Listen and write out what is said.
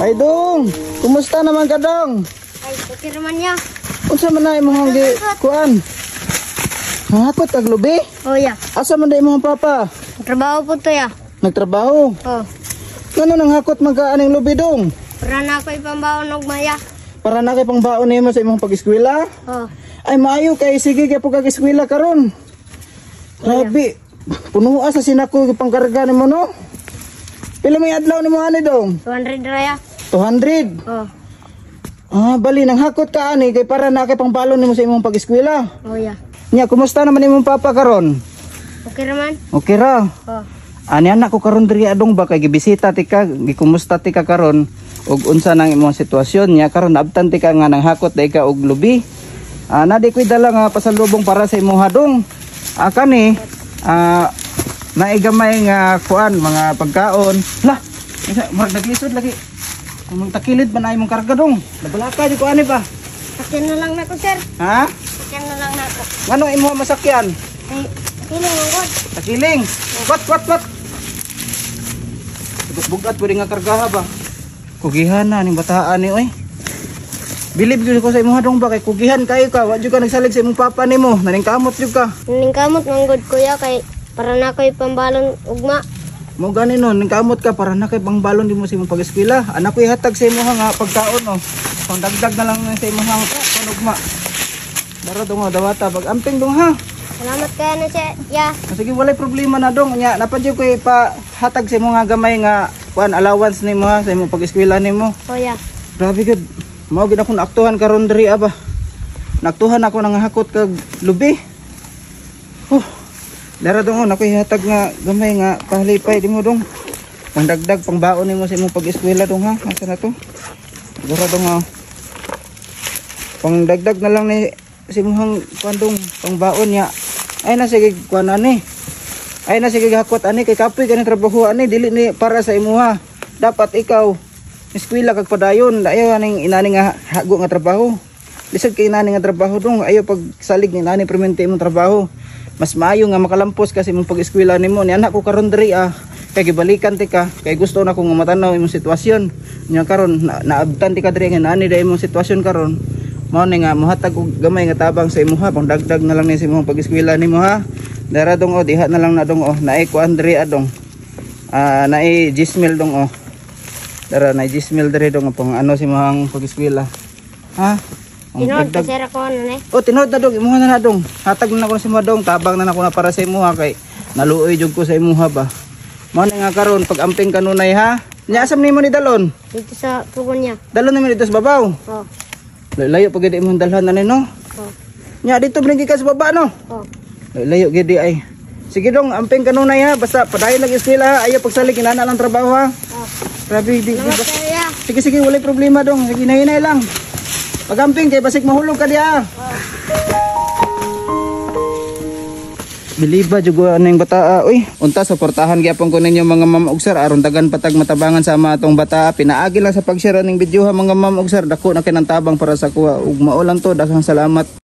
Ay dong, kumusta naman ka, dong? Ay, okay naman niya. Unsa man na imong gi kuan? Hangakot kag lubi? Oh ya. Asa man da imong papa? Trabaho po to ya. Nagtrabaho. Oh. Ngano nang hakot man ka aning lubi, dong? Para na ako ipambaon og maya. Para na kay pangbaon nimo sa imong pag-eskwela? Oh. Ay, maayo kay sige kay pag eskwela karon. Grabe. Puno sa sinako pangkarga nimo, no? Pila may adlaw nimo ani, dong? 200 ra ya. 200. Oh. Ah, bali nang hakot ka ani kay para na kay pangbalon nimo sa imong pag-eskwela. Oh ya. Nya, kumusta naman imong papa karon? Okay naman. Okay ra. Oh. Ani anak ko karon diri, adong ba, kay gibisita ti ka, gikumusta ti ka karon ug unsa nang imong sitwasyon nya karon, naabtan ti ka nga nang hakot day ka og lubi. Ah, na di ko'y dala nga pasalubong para sa imong hadong. Ah, kani naigamay nga kuan, mga pagkaon. Lah, isa murag naglisod lagi. Kung takilid ba na imong karga, dong? Nabalaka di ko ani ba? Sakyan na lang nako, sir. Ha? Sakyan na lang nako. Ngano imo masakyan? Ay, kiling ang god. Takiling. Wat wat wat. Bugat pwede nga kargaha ba? Kugihan na ning bataan ni oy. Bilib gyud ko sa imong hadong ba kay kugihan kayo ka, wa jud ka nagsalig sa imong papa nimo, naning kamot jud ka. Ning kamot man god, kuya, kay para na ako ipambalon ugma. Mo gani no, ning kamot ka para na kay pangbalon nimo sa imong pag-eskwela. Anak ko ihatag sa imong nga pagkaon oh. Pangdagdag na lang sa imong panugma. Dara dong, oh, dawata pag amping dong ha. Salamat kaya na siya. Ya. Ah, sige, walay problema na, dong. Nya, napad jud ko ipahatag sa imong nga gamay nga kuan, allowance nimo ha, sa imong pag-eskwela nimo. Oh ya. Grabe gud. Mao gid ako naaktuhan karon diri aba. Naaktuhan ako nang hakot kag lubi. Huh. Dara dong, oh, nako ihatag nga gamay nga pahalipay nimo, dong. Pangdagdag pangbaon nimo sa imong pag-eskwela, dong, ha. Asa na to? Dara dong, ha. Pangdagdag na lang ni sa imong kuan, dong, pangbaon niya. Ay na sige kuan ani. Ay na sige hakot ani kay kapoy kani trabaho ani, dili ni para sa imuha. Dapat ikaw eskwela kag padayon, ayaw aning inani nga hago nga trabaho. Lisod kay inani nga trabaho, dong, ayaw pagsalig ni inani permente imong trabaho. Mas maayo nga makalampos kasi imong pag-eskwela nimo. Ni anak ko karon diri ah, kay gibalikan ti ka kay gusto na kong matanaw imong sitwasyon. Nya karon na, naabtan ti ka diri nga naani dai imong sitwasyon karon. Mao ni nga mohatag og gamay nga tabang sa imuha, pangdagdag na lang ni sa imong pag-eskwela nimo ha. Dara dong oh, diha na lang na, dong oh, naay kuan diri adong. Ah, naay gismil, dong oh. Dara na gismil diri, dong, pang ano sa imong pag-eskwela. Ha? Ang Tinuod dagdag. ka sir ako ano eh. Oh, tinuod na, dong, imuha na na, dong. Hatag na nako sa imo, dong, tabang na nako na para sa imuha kay naluoy jud ko sa imuha ba. Mao na nga karon pag amping kanunay ha. Nya asam nimo ni dalon? Dito sa pugon niya. Dalon nimo dito sa babaw. Oh. Layo pag gid imong dalhan na no. Oh. Nya dito bringgi ka sa baba no. Oh. Layo gid di ay. Sige dong, amping kanunay ha, basta padayon lang eskwela ha, ayaw pagsalig inana lang trabaho ha. Oh. Grabe di, di Salamat ba? kaya. Sige sige, walay problema, dong. Sige, hinay lang. Pagamping kay basig mahulog ka diha. Oh. Biliba jud ko aning bataa oy. Unta suportahan gyapon ko ninyo, mga ma'am ug sir, aron dagan patag matabangan sa ama atong bataa. Pinaagi lang sa pag-share aning video ha, mga ma'am ug sir. Dako na kay tabang para sa kuha ug mao lang to. Daghang salamat.